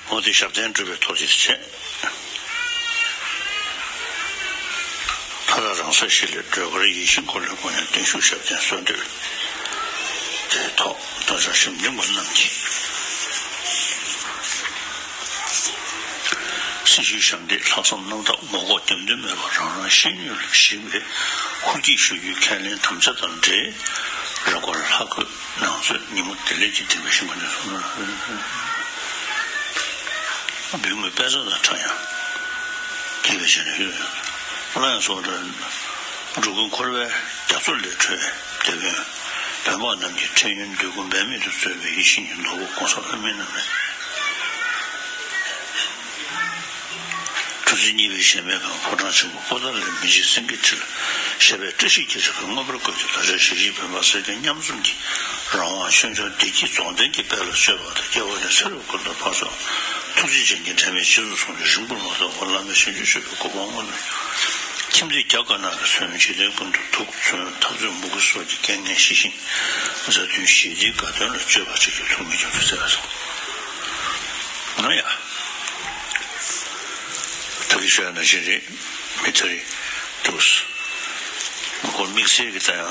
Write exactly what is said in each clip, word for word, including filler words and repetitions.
འོ་དེ་ཞབས་བརྟན་སྒྲུབ་པའི་ཐོག་ཅིག་བྱས། ཕ་ར་རང་ས་གཞི་ལས་སྒྲོལ་དཀར་ཡིད་བཞིན་འཁོར་ལོའི་སྒོ་ནས་བརྟན་བཞུགས་ཞབས་བརྟན་གསོལ་འདེབས། དེའི་ཐོག་རྡོ་རྗེ་ཞིང་འབྱུང་པ་རྣམས་ཀྱིས། སྲི་ཞུའི་ཞབས་འདེགས་ལྷག་བསམ་རྣམ་དག་ངོ་ལྐོག་རྒྱབ་མདུན་མེད་པར་རང་རང་ཤེས་ཡོན་ལ་གཞིགས་པའི་ཧུར་གྱིས་ཞུ་རྒྱུའི་ཁས་ལེན་དམ་བཅའ་དང་འབྲེལ། རབ་དཀར་ལྷ་གོས་ནང་གསོལ་ཉིན་མོ་བདེ་ལེགས་ཀྱི་བདེན་པའི་ཞིང་ཁམས་ནས་སོང་ན། འབུལ་དངོས་དཔལ་བཟང་དང་ཕྲ་ཡང་། དགྱེས་པའི་ཞལ་ནས་ཡོད། སླར་ཡང་གསུངས་པ་ལྟར། འགྲོ་ཀུན་འཁོར་བའི་རྒྱ་མཚོ་ལས་སྒྲོལ་བའི་དེད་དཔོན། བོད་འབངས་རྣམས་ཀྱི་འཕྲལ་ཡུན་སྡུག་ཀུན་འབད་མེད་དུ་གསོལ་བའི་ཡིད་བཞིན་གྱི་ནོར་བུ་༸གོང་ས་ལྷ་མིའི་རྣམ་སྨིན། གྲུ་བཞི་གཉིས་པའི་གཞལ་མེད་ཁང་ཕོ་བྲང་ཆེན་པོ་པོ་ཏཱ་ལའི་མི་མཇེད་སེང་གེའི་ཁྲི་ལ་བཞད་པའི་བཀྲ་ཤིས་རྒྱ་མཚོ་གིས་མངོན་པར་བཀོད་དེ་ད་ཆ་ཞལ་བཞི་བོད་འབངས་སེར་སྐྱ་མཉམ་འཛོམས་ཀྱི་རང་དབང་ཆོས་འབྱོར་བདེ་སྐྱིད་རྫོགས་ལྡན་གྱི་དཔལ་ལ་སྤྱོད་པ་དང་། སྐྱེ་བ་ནས་ཚེ་རབས་ཀུན་ཏུ་ཕར་ཕྱོགས་ཐུགས་རྗེ་ཅན་གྱི་འབྲལ་མེད་རྗེས་སུ་བཟུང་སྟེ་རིང་པོར་མ་ཐོགས་པར་བླ་མའི་བྱང་ཆུབ་སྤྱོད་པའི་གོ་འཕང་མངོན་པར། ཁྱིམ་མཚེས་རྒྱ་དཀར་ནག་གི་མཚོན་འཇིག་རྟེན་ཀུན་ཏུ་དུག་མཚོན་འཐབ་རྩོད་མུ་གེ་སོགས་ཀྱི་རྐྱེན་ངན་ཞི་ཞིང་། མཛའ་མཐུན་ཞི་བདེའི་དགའ་སྟོན་ལ་སྤྱོད་པ་ཅིག་གི་ཐུགས་མི་འགྱུར་དུ་མཛད་པ་སོགས། ང་ཡ། ད་གིན་ཞུ་ཡ་ནང་བཞིན་རེད། མི་ཚེ་རིང་དུས་སུ། ཁོ་དམིགས་བསལ་གྱི་ད་ཡང་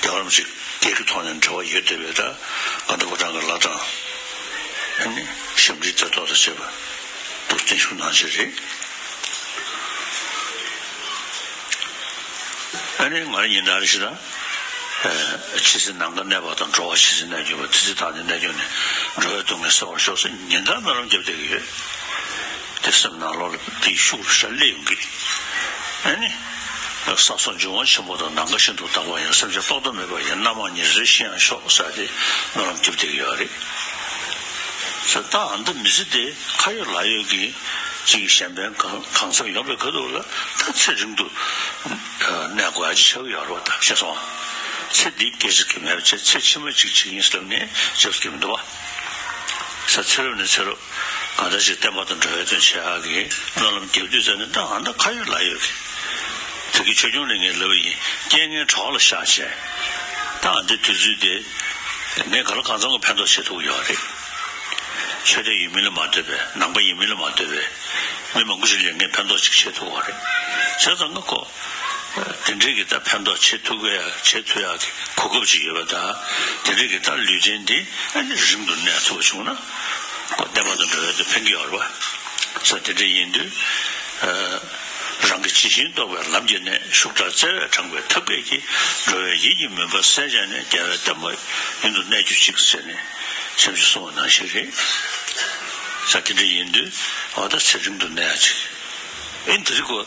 རྒྱལ་བ་རིན་པོ་ཆེ་སྒེར་གྱི་ཐོག་ནས་འབྲེལ་བ་ཡོད་བསྡད་པའི་ད་ག་འདྲ་བ་གྲངས་ཀྱི་བླ་བྲང་། ཨ་ནི་ཞབས་འདྲེན་མཛད་ཐོག་དང་བཅས་པ་འདུག་བརྟན་བཞུགས་གནང་ཆེད་རེད། ཨ་ནི་ང་རང་ཉིན་ལྟར་ཞིག་ལ། ཕྱི་སེམས་ནང་ཁ་གནས་པ་དང་། འགྲོ་བ་ཕྱི་སེམས་གནས་གྱུར་པ། དེ་ཚེ་ཐག་ནི་གནས་གྱུར་ནས། འགྲོ་བའི་སྡུག་བསྔལ་སེལ་བར་ཤོག་ཟེར་ཉིན་ལྟར་སྨོན་ལམ་རྒྱབ་བསྡད་ཀྱི་ཡོད། དེ་སེམས་ནང་ལོགས་ལ་དེའི་ཤུགས་རུ་ཤར་སླེབས་ཡོང་གི། ཨ་ནི། བསགས་སོགས་འབྱུང་བ་ཆེན་པོ་དང་། ནམ་མཁའ་བཞིན་དུ་དག་པ་ཡིན། སེམས་ཅན་རྟོག་ཏུ་མེད་པ་ཡིན། རྣམ་མང་ཉེར་འཚོའི་གཞི་ཡང་ཤོག་ཟེར་ཏེ་སྨོན་ལམ་རྒྱབ་བསྡད་ཀྱི་ཡོད་རེད། ད་ཨ་འདི་མི་ཚེ་དེ་ཁ་ཡོད་ལག་ཡོད་ཀྱི་ཅིག་གཞན་ཕན་གང་གང་འཚམ་ཡོང་བའི་ཁ་ཐུག་ལ། ད་ཚེ་རིང་དུ་གནས་དགོས་ཡ་ཅིག་ཆགས་ཀྱི་ཡོད་རེད་པ། ད་ཤེས་སོང་ཨ། ཚེ་འདི་སྐད་ཅིག་གིས་མེད་པ་བྱས། ཚེ་ཕྱི་མ་ཅིག་ཅིག་ཡིན་ཟེར་ནས་ཅིག་གི་མི་འདུག་བ། ས་ཚེ་རབས་ནས་ཚེ་རབས་གང་འདྲ་ཞིག་བསྟན་པ་དང་འགྲོ་བའི་དོན་བྱེད་ཡག་གི་སྨོན་ལམ་རྒྱབ་དུས་ཙམ་ནས། ད་ཨ་ད་ཁ་ཡོད་ལག་ཡོད་ཀྱི། དེ་གི་ཆོས་སྐྱོང་ལས་ངན་ལབ་པ་ཡིན། རྐྱེན་ངན་གྲོགས་ལ་བཞག་བྱས། ད་ཨ་འདི་དུས་ཚོད་དེ་ངས་ག་ལ་གང་འཚམ་གྱི་ཕན་ཐོགས་བྱེད་ཐུབ་ཀྱི་ཡོད་རེད། ཆོས་དད་ཡོད་མིན་ལ་མ་ལྟོས་པའི། ནང་པ་ཡིན་མིན་ལ་མ་ལྟོས་པའི། མི་མང་པོ་ཞིག་ལ་ངས་ཕན་ཐོགས་ཅིག་བྱེད་ཐུབ་པ་རེད། བྱས་ཙང་ང་ཁོ། དེ་འདྲའི་གི་ད་ཕན་ཐོགས་བྱེད་ཐུབ་ཀྱི་ཡ། བྱེད་ཐུབ་ཡག་གི་གོ་སྐབས་ཅིག་ཡོད་པ་དང་། དེ་འདྲའི་གི་ད་ལུས་རྟེན་འདི་ཨ་ནི་རིང་དུ་གནས་ཐུབ་པ་བྱུང་ན། ཁོ་བསྟན་པ་དང་འགྲོ་བའི་དོན་ཕན་གྱི་ཡོད་རེད་པ། ས་དེ་འདྲ་ཡིན་དུས། རང་གི་ཇི་བཞིན་རྟོགས་པའི་ལམ་གྱི་གནད། ཤུགས་དྲག་བརྩེ་བས་དྲངས་པའི་ཐབས་མཁས་ཀྱིས། འགྲོ་བའི་ཡིད་ཀྱི་མུན་པ་བསལ་བྱས་ནས། རྒྱལ་བའི་བསྟན་པ་ཡུན་དུ་གནས་གྱུར་ཅིག་ཟེར་ནས་སེམས་ཀྱིས་གསུངས་པ་ནང་བཞིན་རེད། ས་དེ་འདྲ་ཡིན་དུས་འོ་ད་ཚེ་རིང་དུ་གནས་ཡ་ཅིག་ཨེ་འདི་རིགས་གོ།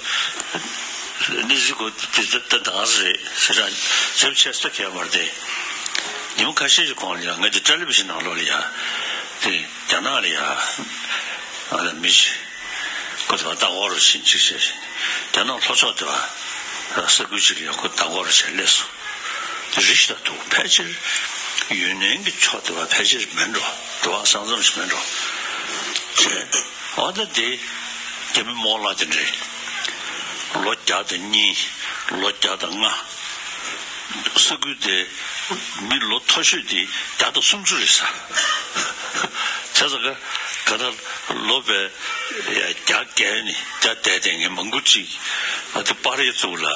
འདི་རིགས་གོ་དེ་ད་ད་ག་རེ་རེད་ཟེར་ར། ཞབས་ཆེ་ས་གས་མར་དེ། ཉིན་མོ་ཁ་ཤས་ཤིག་གོང་ལ་ཡ། ངས་དེ་ཊེ་ལི་བི་ཤན་ནང་ལོགས་ལ་ཡ། དེ་རྒྱ་ནག་ལ་ཡ། ཨ་ལ་མི་ཞིག་ཁོ་དེ་བ་ལྟ་སྐོར་ཕྱིན་ཅིག་བྱས་ཤིང་། རྒྱ་ནག་ལྷོ་ཕྱོགས་དེ་བ་ས་ཁུལ་ཅིག་ལ་ཡ་ཁོ་ལྟ་སྐོར་བྱས་སླེབས་སོང་། དེ་རི་ཞིག་ལ་འདུག་ཕལ་ཆེར་ཡུན་ནན་གྱི་ཕྱོགས་དེ་བ་ཕལ་ཆེར་མིན་འགྲོ། དེ་བ་ས་མཚམས་ཤིག་མིན་འགྲོ། བྱས། འོ་ད་དེ་རྒྱ་མི་རྨོ་ལགས་དེ་འདྲས། ལོ་བརྒྱ་དང་གཉིས། ལོ་བརྒྱ་དང་ལྔ། ས་ཁུལ་དེ་མི་ལོ་མཐོ་ཤོས་དེ་བརྒྱ་དང་སུམ་ཅུ་རེད་ས། བྱས་ཙང་ག་ག་ད་ལོ་བས་བརྒྱ་བརྒལ་ནས་བརྒྱ་བསྡད་བསྡད་མཁན་མང་པོ་ཅིག་ཨ་དེ་པར་ཡ་བཙུགས་ལ།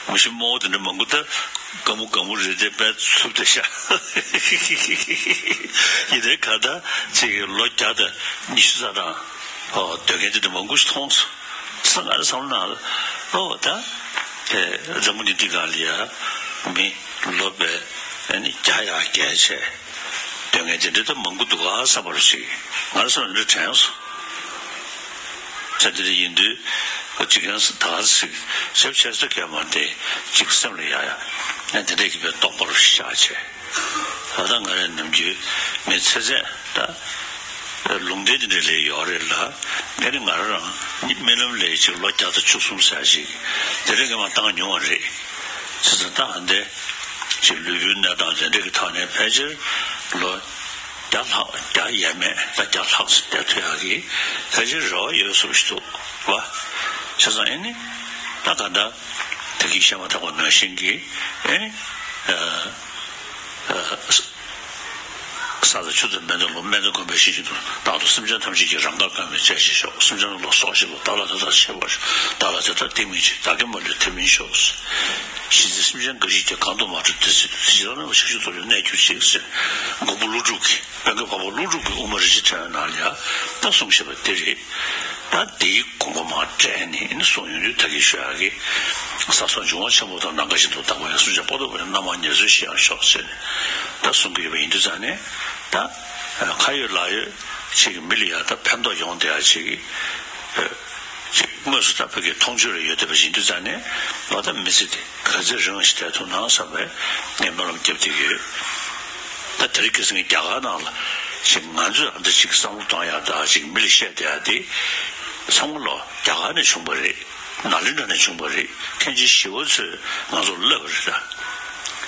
མི་ཤི་རྨོ་དེ་འདྲ་མང་པོ་ད་དགའ་མོ་དགའ་མོ་རེད་དེ་དཔེ་ཚུབ་དེ་ཤ། ཡིན་ནའི་ག་ད་ཅིག་ལོ་བརྒྱ་དང་ཉི་ཤུ་རྩ་གྲངས་ཨོ་སྡོད་མཁན་དེ་འདྲ་མང་པོ་ཞིག་མཐོང་སོང་། ས་ང་རེ་བསམ་ན་ཨོ་ད་དེ་འཛམ་བུ་གླིང་འདི་སྒང་ལ་ཡ་མི་ལོ་བས་ཨ་ནི་བརྒྱ་ཡར་བརྒལ་བྱས་སྡོད་མཁན་དེ་འདྲ་ད་མང་པོ་འདུག་ག་བསམ་པ་རུ་ཅིག་ང་རེ་བསམ་ན་འདྲ་དྲན་སོང་། ས་དེ་འདྲ་ཡིན་དུས་ཅིག་ཡང་ད་ག་ཟིག་ཞབས་ཆེ་ས་གས་མ་དེ་ཅིག་སེམས་ལ་ཡ་ཡ་ཨ་དེ་འདྲ་གི་བའི་རྟོགས་པ་རུ་ཤར་བྱས། ད་ལྟ་ང་རའི་ནམ་རྒྱུན་ངའི་ཚེ་ཚད་ད་ལུང་བསྟན་དེ་འདྲ་ལས་ཡོད་རེད་ལ། དེ་ནི་ང་རང་རང་རྨི་ལམ་ལས་ཅིག་ལོ་བརྒྱ་དང་བཅུ་གསུམ་ཙམ་ཞིག་དེ་འདྲ་གི་མ་བཏང་མྱོང་བ་རེད། ཚེ་ཚད་ད་འདི་ཅིག་ལུས་པོའི་གནས་སྟངས་དེ་འདྲ་གི་ཐོག་ནས་ཕལ་ཆེར་ལོ་བརྒྱ་ལྷག་བརྒྱ་ཡས་མས་ད་བརྒྱ་ལྷག་ཙམ་བསྡད་ཐུབ་ཡག་གི་ཕལ་ཆེར་རེ་བ་ཡོད་བཟོ་ཞིག་འདུག་བ། བྱས་ཙང་ཨེ་ནི་ད་ག་འདྲ་ད་གིན་བཤད་མ་ཐག་པ་ནང་བཞིན་གྱི་ཨེ་ནི། ས་དང་ཆུ་དང་མེ་དང་རླུང་སྨན་དང་ཁོང་པའི་ཞིང་བཞིན་དུ། རྟག་ཏུ་སེམས་ཅན་ཐམས་ཅད་ཀྱི་རང་དགར་བཀའ་མའི་བཅའ་ཞིག་ཤོག་སེམས་ཅན་རྣམས་ལ་སོགས་ཤིག་ལ་བདག་ལ་དེ་ལྟར་བྱེད་པར་ཤོག་བདག་ལ་དེ་ལྟར་སྡིག་མི་བྱེད། བདག་གིས་མ་ལུས་དེ་མིན་ཤོག་གཞི་རྩའི་སེམས་ཅན་འགའ་ཞིག་ཀྱང་གང་དུ་མ་འགྲོ་དེ་སྲིད་དུ། དེ་ཕྱིར་རྣམ་པ་ཆགས་ཞེན་རྫོགས་པའི་གནས་གྱུར་ཅིག་ཟེར། མགོན་པོ་ཀླུ་སྒྲུབ་ཀྱིས། དཔལ་མགོན་འཕགས་པ་ཀླུ་སྒྲུབ་ཀྱི་དབུ་མ་རིན་ཆེན་ཕྲེང་བའི་ནང་ལ་ཡང་ད་གསུངས་བཞག་པ་དེ་རེད། ད་དེའི་དགོངས་པ་མར་བཀྲལ་ནས་ཨ་ནི་གསུངས་ཡོང་དུས། ད་གིན་ཞུ་ཡག་གི་ས་སོགས་འབྱུང་བ་ཆེན་པོ་དང་། ནམ་མཁའ་བཞིན་དུ་དག་པ་ཡང་། གསུམ་ཆར་སྤངས་རྟོགས་པའི་རྣམ་མང་ཉེར་འཚོའི་གཞི་ཡང་ཤོག་ཟེར་ནས་ད་གསུང་གི་ཡོད་པ་ཡིན་དུས་ཙང་ནས། ད་ཁ་ཡོད་ལག་ཡོད་ཅིག་མི་ལ་ཡ་ད་ཕན་ཐོགས་ཡོང་བསྡད་ཡག་ཅིག་གི་ཅིག་དངོས་སུ་ད་ཕ་གི་མཐོང་ཆོས་ལ་ཡོད་བསྡད་པ་ཡིན་དུས་ཙང་ནས། ད་མི་ཚེ་དེ་ག་ཚོད་རིང་བ་ཞིག་བསྡད་ཐུབ་ན་བསམ་པའི་ངས་སྨོན་ལམ་བརྒྱབ་བསྡད་ཀྱི་ཡོད། ད་དེ་རིང་ཁ་སང་རྒྱ་གར་ནང་ལ་ཅིག་ང་ཚོས་ཨ་འདྲ་ཅིག་བསམ་བློ་གཏོང་ཡག་དང་ཅིག་མི་ལ་བཤད་བསྡད་ཡག་དེ་ཚང་མ་ལོ་རྒྱ་གར་ནས་བྱུང་བ་རེད། ནཱ་ལེནྡྲ་ནས་བྱུང་བ་རེད། མཁན་ཆེན་ཞི་བ་འཚོས་ང་ཚོར་བསླབས་པ་རེད། ད་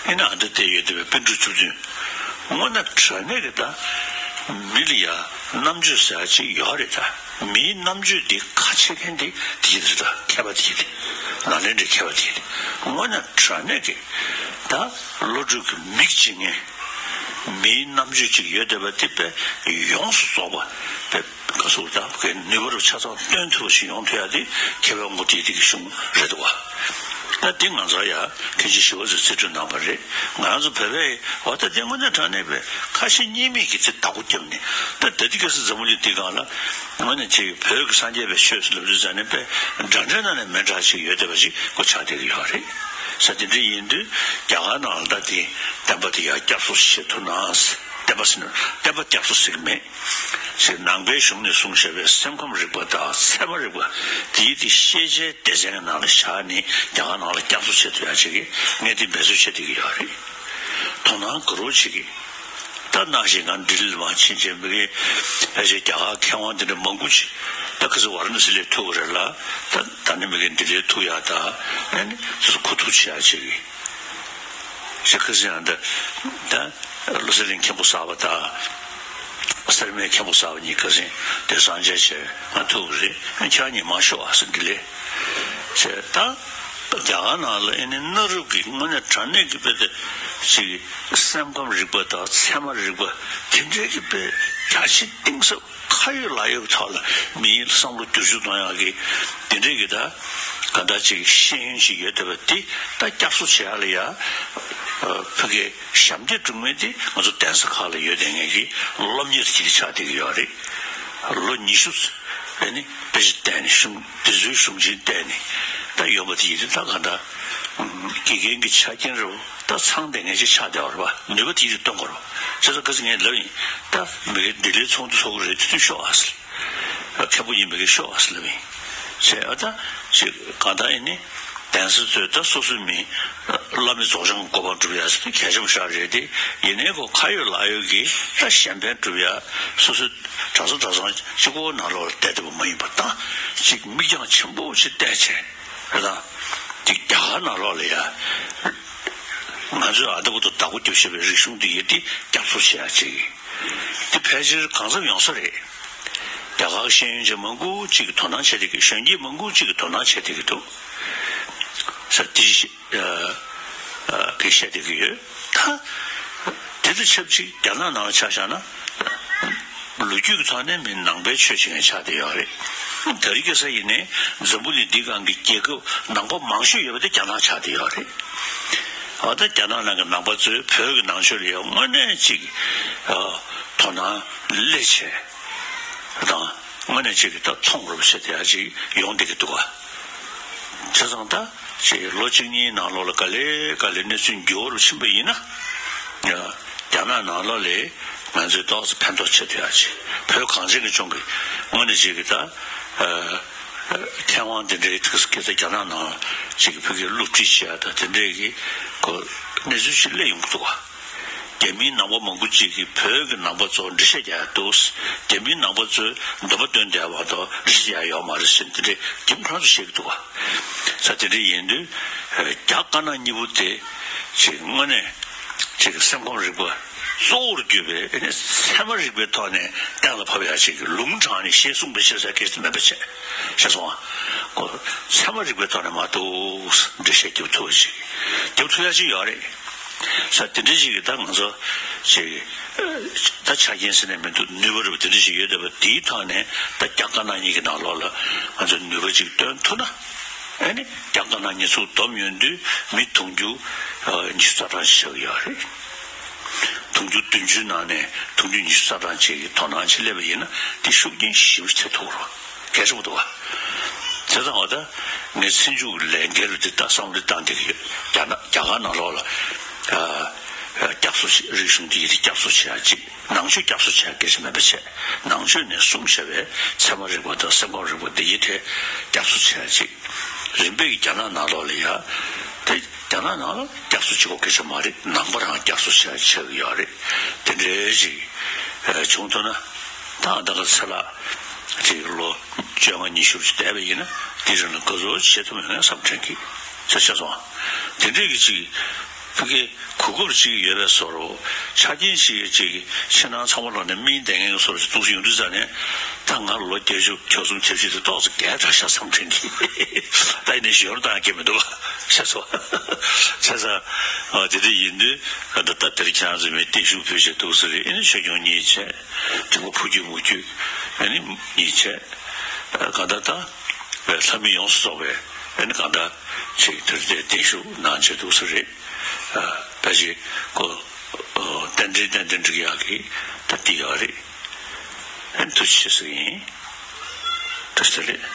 ཨེ་ནི་ཨ་འདྲ་བསྡད་ཡོད་བསྡད་པའི་པཎ་གྲུབ་བཅུ་བདུན། དངོས་གནས་དྲང་གནས་ཀྱི་ད་མི་ལ་ཡ་རྣམ་དཔྱོད་ཟེར་ཡག་ཅིག་ཡོད་རེད། ད་མིའི་རྣམ་དཔྱོད་འདི་ཁ་ཕྱེ་མཁན་དེ་དེ་རེད། ད་མཁས་པ་དེ་རེད། ནཱ་ལེནྡྲའི་མཁས་པ་དེ་རེད། དངོས་གནས་དྲང་གནས་ཀྱི་ད་བློ་གྲོས་ཀྱི་མིག་བྱེད་མཁན། མིའི་རྣམ་དཔྱོད་ཅིག་ཡོད་བསྡད་པ་དེ་དཔེ་ཡོངས་སུ་རྫོགས་པ། དཔེ་ག་ཟེར། ད་དགེ་ནུས་པ་རུ་ཆ་ཚང་སྟོན་ཐུབ་པ་ཞིག་ཡོང་ཐུབ་ཡག་དེ་མཁས་པའི་ངོ་དེ་དེ་གི་གཞུང་རེད་འདུག་བ། ད་དེ་ང་ཚོ་ཡ་མཁན་ཆེན་ཞི་བ་འཚོས་རྩིས་སྤྲོད་གནང་བ་རེད། ང་རང་ཚོ་བོད་པས་འོ་ད་དེ་དངོས་གནས་དྲང་གནས་པའི་ཁ་ཞེ་གཉིས་མེད་ཀྱི་དེ་བདག་པོ་བརྒྱབ་ནས། ད་ད་ལྟའི་ག་ས་འཛམ་བུ་གླིང་འདི་སྒང་ལ་དངོས་གནས་ཅིག་བོད་ཀྱི་སངས་རྒྱས་པའི་ཆོས་ཟེར་ལབ་དུས་ཙང་ནས་དཔེ་འདྲ་འདྲའི་ནང་ནས་མི་འདྲ་ཞིག་ཡོད་བསྡད་པ་ཞིག་ཁོ་ཆགས་བསྡད་ཀྱི་ཡོད་རེད། ས་དེ་འདྲ་ཡིན་དུས་རྒྱ་གར་ནང་ལ་ད་དེ་བསྟན་པ་དེ་ཡར་བསྐྱར་གསོ་བྱེད་ཐུབ་ན། བསྟན་པ་ཟེར་ན་བསྟན་པ་བསྐྱར་གསོ་ཟེར་གྱི་མེད། ཞེས་ནང་པའི་གཞུང་ནས་གསུངས་བཞག་པའི་སེམས་ཁམས་རིག་པ་དང་ཚད་མ་རིག་པ་དེའི་དེ་ཤེས་བྱའི་སྡེ་ཚན་གྱི་ནང་ལ་བཞག་ནས་རྒྱ་གར་ནང་ལ་བསྐྱར་གསོ་བྱེད་ཐུབ་ཡག་ཅིག་གི་ངས་དེ་འབད་རྩོལ་བྱེད་བསྡད་ཀྱི་ཡོད་རེད། དོ་སྣང་དགའ་རབ་བྱེད་ཀྱི། ད་ནང་བཞིན་ང་ལྡི་ལི་མར་ཕྱིན་བྱས་མི་རྒན་ཨེ་ཤེ་རྒྱ་གར་མཁས་དབང་དེ་འདྲ་མང་པོ་ཅིག་ད་ཁ་སང་ཝཱ་ར་ཎ་སི་ལ་ཐུག་པ་རེད་ལ། ད་ད་ནི་མི་རྒན་ལྡི་ལིར་ཐུག་ཡག་དང་ཨ་ནི་སོ་སོ་གོ་བསྡུར་བྱེད་ཡག་ཅིག་གི། ཞེས་ཁ་སང་ཡང་འདི་ད་བློ་གསལ་གླིང་མཁན་པོ་གསར་པ་དང་། སེར་སྨད་མཁན་པོ་གསར་པ་གཉིས་ཁ་སང་དེ་གསང་ཆེན་བྱས་ང་ཐུག་པ་རེད། ཁྱེད་གཉིས་མར་ཤོག་ཨ་ཟེར་གི་ལས་བྱས། ད་རྒྱ་གར་ནང་ལ་ཨེ་ནི་གནའ་རབས་ཀྱི་དངོས་གནས་དྲང་གནས་ཀྱི་དཔེ་དེ་ཅིག་སེམས་ཁམས་རིག་པ་དང་ཚད་མ་རིག་པ་དེ་འདྲའི་གི་དཔེ་རྒྱ་ཆེ་གཏིང་ཟབ་ཁ་ཡོད་ལག་ཡོད་ཀྱི་ཐོག་ལ་མིའི་བསམ་བློ་བསྒྱུར་བཅོས་གཏོང་ཡག་གི་དེ་འདྲའི་གི་ད་ག་འདྲ་ཅིག་ཤེས་ཡོན་ཅིག་ཡོད་བསྡད་པ་དེ་ད་བསྐྱར་གསོ་བྱེད་ཡག་ལ་ཡ། ཕ་གི་ཞབས་འདེགས་སྒྲུབ་མཁན་དེ་ང་ཚོ་གདན་ས་ཁག་ལ་ཡོད་བསྡད་མཁན་གྱི་སློབ་གཉེར་གྱི་ཆགས་བསྡད་ཀྱི་ཡོད་རེད། ལོ་ཉི་ཤུ་ཨེ་ནི་དཔེ་ཆ་བལྟས་ནས་གཞུང་དེ་ཚོའི་གཞུང་ཆེན་བལྟས་ནས་ད་ཡོད་པ་དེ་ཡིན་དུས། ད་ག་འདྲ་དགེ་རྒན་གྱི་ཆ་རྐྱེན་རེད་པ། ད་ཚང་བསྡད་མཁན་ཅིག་ཆགས་བསྡད་པ་རེད་པ། ནུས་པ་དེ་ཡིན་དུས་སྟོན་དགོས་རེད་པ། བྱས་ཙང་ཁ་སང་ངས་ལབ་ཡིན། ད་མི་རྒན་ལྡི་ལིར་ཚོགས་འདུ་ཚོགས་ཀྱི་རེད། དེ་དུས་ཤོག་ཨ་ཟེར། མཁན་པོ་ཡིན་པའི་གི་ཤོག་ཨ་ཟེར་ལབ་ཡིན། བྱས་ཨ་ད་ཅིག་གང་ལྟར་ཨེ་ནི་གདན་ས་ཚོས་ད་སོ་སོའི་མི་བླ་མེད་རྫོགས་བྱང་གི་གོ་འཕང་སྒྲུབ་ཡག་ཟེར་ན་གལ་ཆེན་པོ་ཞིག་རེད་དེ། ཡིན་ནའི་ཁོ་ཁ་ཡོད་ལག་ཡོད་ཀྱི་ད་གཞན་ཕན་སྒྲུབ་ཡག་སོ་སོའི་གྲྭ་ཚང་གྲྭ་ཚང་གཅིག་པོ་ནང་ལོགས་ལ་བསྡད་བསྡད་པ་མ་ཡིན་པ། ད་ཅིག་མིག་རྒྱང་ཆེན་པོ་ཅིག་བལྟས་བྱས་རེད། ད་ཅིག་རྒྱ་གར་ནང་ལོགས་ལ་ཡ་ང་ཚོས་ཨ་ད་བར་དུ་བདག་པོ་རྒྱབ་བཞག་པའི་རིག་གཞུང་འདི་ཡི་དེ་བསྐྱར་གསོ་བྱེད་ཡག་ཅིག་དེ་ཕལ་ཆེར་གང་འཚམ་ཡོང་ས་རེད། རྒྱ་གར་ཤེས་ཡོན་ཅན་མང་པོ་གཅིག་གིས་དོ་སྣང་བྱེད་བསྡད་ཀྱི། གཞོན་སྐྱེས་མང་པོ་གཅིག་གིས་དོ་སྣང་བྱེད་བསྡད་ཀྱི་འདུག་ཟེར་དེ་ཨ་ཨ་གིས་བཤད་བསྡད་ཀྱི་ཡོད། ད་དེ་དང་ཆབས་ཅིག་རྒྱ་ནག་ནང་ལ་ཆ་བཞག་ན། ལོ་རྒྱུས་ཀྱི་ཐོག་ནས་མི་ནང་པའི་ཆོས་བྱེད་མཁན་ཆགས་བསྡད་ཡོད་རེད། དེ་རིང་ཁ་སང་ཡིན་ནའི་འཛམ་བུ་གླིང་འདིའི་སྒང་གི་རྒྱལ་ཁབ་ནང་པ་མང་ཤོས་ཡོད་པ་དེ་རྒྱ་ནག་ཆགས་བསྡད་ཡོད་རེད། འོ་ད་རྒྱ་ནག་ནང་གི་ནང་པ་ཚོས་བོད་ཀྱི་ནང་ཆོས་ལ་ཡང་དངོས་གནས་ཅིག་ཨ་དོ་སྣང་སླེབས་བྱས་དང་། དངོས་གནས་ཅིག་གི་ད་མཐོང་རུབ་བྱེད་བསྡད་ཡག་ཅིག་ཡོང་བསྡད་ཀྱི་འདུག་ག་བྱས་ཙང་ད་ཅིག་ལོ་གཅིག་གཉིས་ནང་ལོགས་ལ་ག་ལེ་ག་ལེ་གནས་ཚུལ་འགྱུར་བ་རུ་ཕྱིན་པ་ཡིན་ན། རྒྱ་ནག་ནང་ལོགས་ལ་ང་ཚོས་ཏོག་ཙམ་ཕན་ཐོགས་བྱེད་ཐུབ་ཡག་ཅིག་བོད་གངས་ཅན་གྱི་ལྗོངས་ཀྱི་དངོས་གནས་ཅིག་གི་ད་ཨ་མཁས་དབང་དེ་འདྲའི་ཐུགས་སུ་སྐྱེ་ས། རྒྱ་ནག་ནང་ཅིག་གི་ཕ་གིར་སློབ་ཁྲིད་བྱེད་ཡག་དང་དེ་འདྲའི་གི་གོ་གནས་ཚུལ་ཞིག་སླེབས་ཡོང་གི་འདུག་ག་རྒྱ་མིའི་ནང་པ་མང་པོ་ཅིག་གིས་བོད་ཀྱི་ནང་པ་ཚོར་འགྲེལ་བཤད་རྒྱག་ཡག་འདུག་རྒྱ་མིའི་ནང་པ་ཚོས་འདོད་པ་འདོན་བསྡད་པ་དང་འགྲེལ་བཤད་རྒྱག་ཡག་ཡོད་མ་རེད་ཟེར་དེ་འདྲའི་རྒྱ་མི་ཁོ་རང་ཚོས་བཤད་ཀྱི་འདུག་ག་ས་དེ་འདྲ་ཡིན་དུས་རྒྱ་དཀར་ནག་གཉིས་པོ་དེ་ཅིག་དངོས་གནས་ཅིག་སེམས་ཁམས་རིག་པ་གཙོ་བོར་གྱུར་པའི་ཨེ་ནི་ཚད་མ་རིག་པའི་ཐོག་ནས་གཏན་ལ་ཕབ་ཡག་ཅིག་ལུང་དྲངས་ནས་ཞེས་གསུངས་པའི་ཕྱིར་ཟེར་སྐད་ཆ་མེད་པ་བྱས། ཤེས་སོང་ཨ། ཁོ་ཚད་མ་རིག་པའི་ཐོག་ནས་མ་གཏོགས་འགྲེལ་བཤད་རྒྱབ་ཐུབ་པ་ཅིག་རྒྱབ་ཐུབ་ཡག་ཅིག་ཡོད་རེད། ས་དེ་འདྲ་ཞིག་གིས་ད་ང་ཚོ་ཅིག་ད་ཆ་རྐྱེན་ཟེར་ནས་མི་འདུག་ནུས་པ་རེད་པ་དེ་འདྲ་ཞིག་ཡོད་བསྡད་པ་དེའི་ཐོག་ནས་ད་རྒྱ་དཀར་ནག་གཉིས་ཀྱི་ནང་ལོགས་ལ་ང་ཚོ་ནུས་པ་ཅིག་བཏོན་ཐུབ་ན། ཨ་ནི་རྒྱ་དཀར་ནག་གཉིས་ཚུགས་བསྡོམས་ཡོང་དུས་མི་དུང་ཕྱུར་ཉི་ཤུ་རྩ་གྲངས་ཆགས་ཀྱི་ཡོད་རེད། དུང་ཕྱུར་བདུན་ཅུའི་ནང་ནས་དུང་ཕྱུར་ཉི་ཤུ་རྩ་གྲངས་ཅིག་གིས་དོ་སྣང་བྱེད་སླེབས་པ་ཡིན་ན་དེ་ཤུགས་རྐྱེན་ཞེ་པོ་ཅིག་ཐེབས་ཐུབ་རོགས་གལ་ཆེན་པོ་འདུག་བ། བྱས་ཙང་འོ་ད་ངས་ཚེ་མཇུག་ལས་འགན་རུ་དེ་ད་བསམ་བློ་བཏང་བསྡད་ཀྱི་ཡོད། རྒྱ་ནག་རྒྱ་གར་ནང་ལོགས་ལ་ཨ་སྐྱབས་གསོ་བྱེད་རིག་གཞུང་འདི་ཡི་དེ་སྐྱབས་གསོ་བྱེད་ཡ་གཅིག་ནང་ཆོས་སྐྱབས་གསོ་བྱེད་ཡ་སྐད་ཆ་མེད་པ་བྱས། ནང་ཆོས་ནས་གསུངས་བཞག་པའི་ཚད་མ་རིག་པ་དང་སེམས་ཁམས་རིག་པ་འདི་ཡི་ཐད་སྐྱབས་གསོ་བྱེད་ཡ་གཅིག་རིམ་པས་རྒྱ་ནག་ནང་ལོགས་ལ་ཡ་དེ་རྒྱ་ནག་ནང་ལ་སྐྱབས་གསོ་བྱེད་དགོས་སྐད་ཆ་མ་རེད། ནང་པ་རང་སྐྱབས་གསོ་བྱེད་ཡ་ཆགས་ཀྱི་ཡོད་རེད། དེ་འདྲའི་ཅིག་བྱུང་ཐུབ་ན་ད་ད་ག་ཚེ་ལ་ཅིག་ལོ་བཅོ་ལྔ་ཉི་ཤུ་ཅིག་བསྡད་པ་ཡིན་ན་དེ་རིང་ལ་དགའ་ཚོར་བྱེད་ཐུབ་མེད་ན་བསམ་དྲན་གྱི་ཆ་ཆ་སོང་། དེ་འདྲའི་གི་ཅིག་ཕ་གི་གོ་སྐབས་ཅིག་ཡོད་པའི་བཟོ་འདྲ། ཆ་རྐྱེན་ཞིག་ཅིག་ཕྱི་ནང་ཚང་མ་ལོག་ནས་སྨིན་བསྡད་མཁན་གྱི་བཟོ་འདྲ་ཅིག་འདུག་སེ་ཡོང་དུས་ཙ་ནས་ད་ང་ལོ་བརྒྱད་ཅུ་གྱ་གསུམ་གྱ་བཞི་དེ་ཏོག་ཙམ་རྒས་དྲགས་ཤག་བསམ་དྲན་གྱི། ད་ཡིན་ནའི་ཞོར་བཏང་གི་མི་འདུག་བ་ཤེས་སོ། བྱས་ཙང་ཨ་དེ་འདྲ་ཡིན་དུས་ད་ལྟ་དེར་ཁྱེད་རང་ཚོ་མི་བརྟན་བཞུགས་ཕུལ་བྱས་འདུག་སེ་རེད། ཨེ་ནི་ཆོས་སྐྱོང་གཉིས་བྱས། དྲིལ་བུ་ཕུར་རྒྱུད་མུ་ཁྱུད་ཨེ་ནི་གཉིས་བྱས། གང་ལྟར་ད་ལྷ་མི་ཡོངས་སུ་རྫོགས་པའི་ཨེ་ནི་གང་ལྟར་ཅིག་དེར་དེ་བརྟན་བཞུགས་གནང་བྱས་འདུག་སེ་རེད། ཕལ་ཆེར་ཁོ་རྟེན་འབྲེལ་ཏན་ཏན་འགྲིག་ཡག་གི་ད་འདི་ཡོད་རེད། ཨེ་ཐུགས་རྗེ་ཆེ་ཟེར་གྱི་ཡིན། ད་ལྟ་རེད།